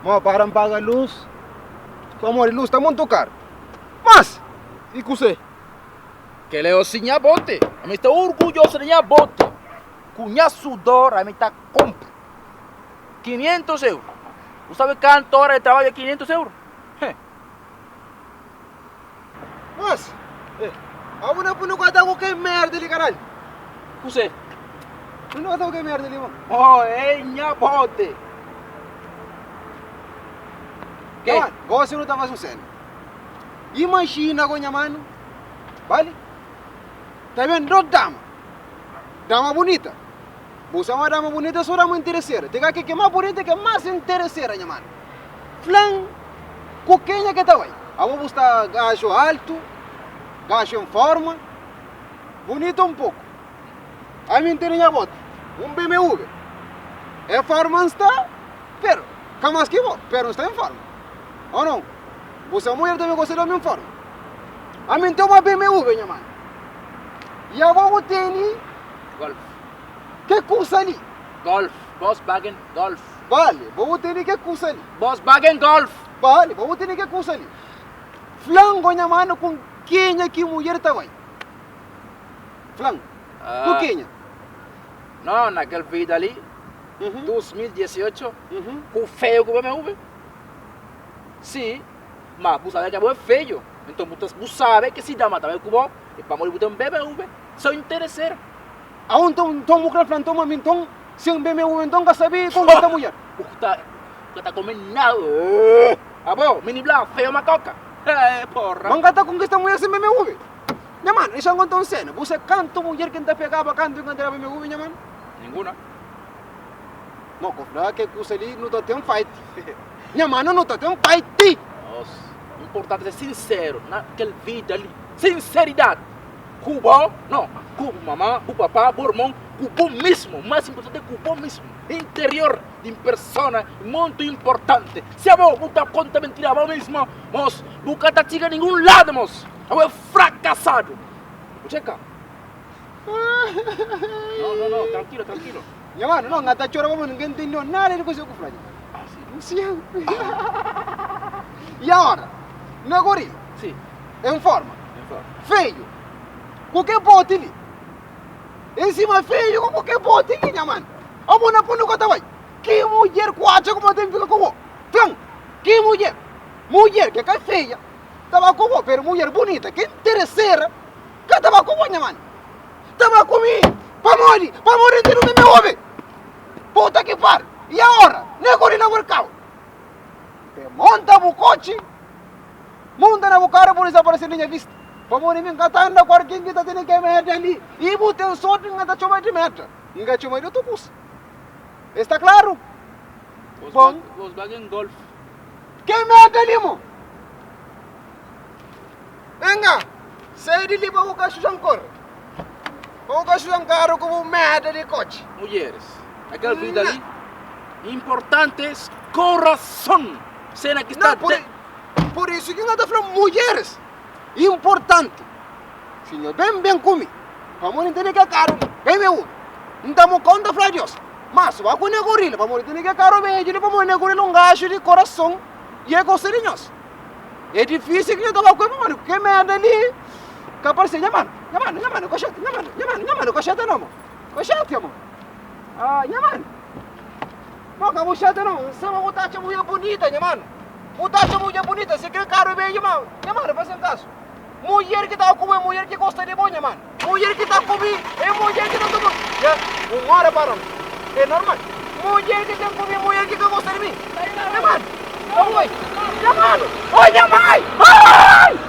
Mo para N paga lus, pamodi lus ta muntu karu. Mas, i kuse? Kel-la é osi nha bote. Ami sta orgulhosu di nha bote. Ku nha sudor ami ta kunpra 500 euru. Bu sabe kantu ora di trabadju é 500 euru? He. Mas, abo na pui no ka ta ku ke merda li karal. Kuse? Pui no ka ta ku ke merda li, mo. Oh, é nha bote. Ke? Mano, gosi no ta fasi un sena. Imajina go nha mano, bali? Ta ben dos dama. Dama bunita. Bu sa ma dama bunita so dama interesera. Te ka ke ke mas bunita ke mas interesera nha mano. Flan ku kenha ke ta bai. Abo bu sta gajo altu, gajo en forma, bunita un poku. Ami N tene nha boti, un BMW. En forma N sta, pero ka mas ki bo, pero N sta en forma. O non? Bu sa mulher tambi gosta di omi en forma. Ami N ten uma BMW nha mano. I abo bu tene Golf. Ke kusa li? Golf, Volkswagen Golf. Bale, bo bu tene ke kusa li? Volkswagen Golf. Bale, bo bu tene ke kusa li? Flan go nha mano ku kenha ki mulher ta bai? Flan, ku kenha? No, na kel vida li, 2018, ku feio ku BMW. Si, ma bu sabe ke abo é feio, enton bu ta bu sabe ke si dama ta bai ku bo, é pamodi bu ten BMW. Só interesera. Aun nton, nton bu kre fla nton ma mi nton sin BMW nton ka sabi konkista mulher. Bu ta bu ka ta kome nada. Abo, mini bla, feio ma koka. Eh, porra. Ma N ka ta konkista mulher sin BMW. Nha mano, dexa N konta un sena. Bu sa kantu mulher ki N ta pegaba kantu N ka entraba BMW, nha mano? Ninguna. No, ko fla ke kusa li nu ta ten fight. Nha mano, nu ta ten fight! Nos, importante ser sincero na kel vida li. Sinceridade! Ku bo, no, ku bu mama, bu papa, bu irmon, ku bo mesmu. Mas importante é ku bo mesmu. Interior di un persona é muito importante. Si abo bu ta konta mentira abo mesmu, mos, bu ka ta txiga ningun ladu, mos. Abo é frakasadu. Bu txeka? No, no, no, trankilo, trankilo. Nha mano, no, N ka ta txora pamodi N ka ntendeu nada di kuzê ku fla, nha mano. Ah, si. Si. I agora, na gorila? Si. En forma. Feio. Ku ke boti li? Em sima feio ku ke boti li, nha mano? Abo na pundu ka ta bai. Ki mudjer ku atxa kuma ten fika ku bo? Flan, ki mudjer? Mudjer ke ka feia ta ba ku bo, pero mudjer bunita ke interesera ka ta ba ku bo, nha mano. Ta ba ku mi. Pamodi? Pamodi N tene un BMW. Puta ki pariu. I aora? Ne kori na workout. Te monta bu kotxi. Munta na bu karu bu dizaparese di nha vista. Pamodi mi N ka ta anda ku algin ki ta tene ke merda li. I bu ten sorti N ka ta txoma di merda. N ka txoma di otu kusa. Esta klaru? Bon. Volkswagen Golf. Ke merda li mo? Venga, sai di li pa bu ka suja nkor. Pa bu ka suja nkaru ku bu merda di kotxi. Mulheres, na kel vida li, importante es korason. Sena ki sta Não, por, por isso ki N ta fla mulheres, importanti, si nho ben ben ku mi, pamodi N tene ke karu li, BMW, N ta mu konta fla Deus, mas ba ku ne gorila, pamodi N tene ke karu bedju li, pamodi ne gorila un gaxu di korason i e gosta di nhos. É difísil ki nho ta ba ku el, pamodi ke merda li ka parse. Nha manu, nha manu, nha manu, ka xati, nha manu, nha manu, nha manu, ka xati no, mo. Ka xati, mo. Ah, nha manu. Bo ka bu xata no, N sa ma bu ta atxa mulher bunita, nha manu. Bu ta atxa mulher bunita, si kre karu bedju ma, nha manu, fasen kasu. Mulher ki ta ku bo é mulher ki gosta di bo, nha manu. Mulher ki ta ku mi é mulher ki ta toma. Ya, un ora para-m, é normal. Mulher ki ten ku mi é mulher ki ka gosta di mi. Nha manu, ka bu bai. Nha manu, oi nha mai! Ai!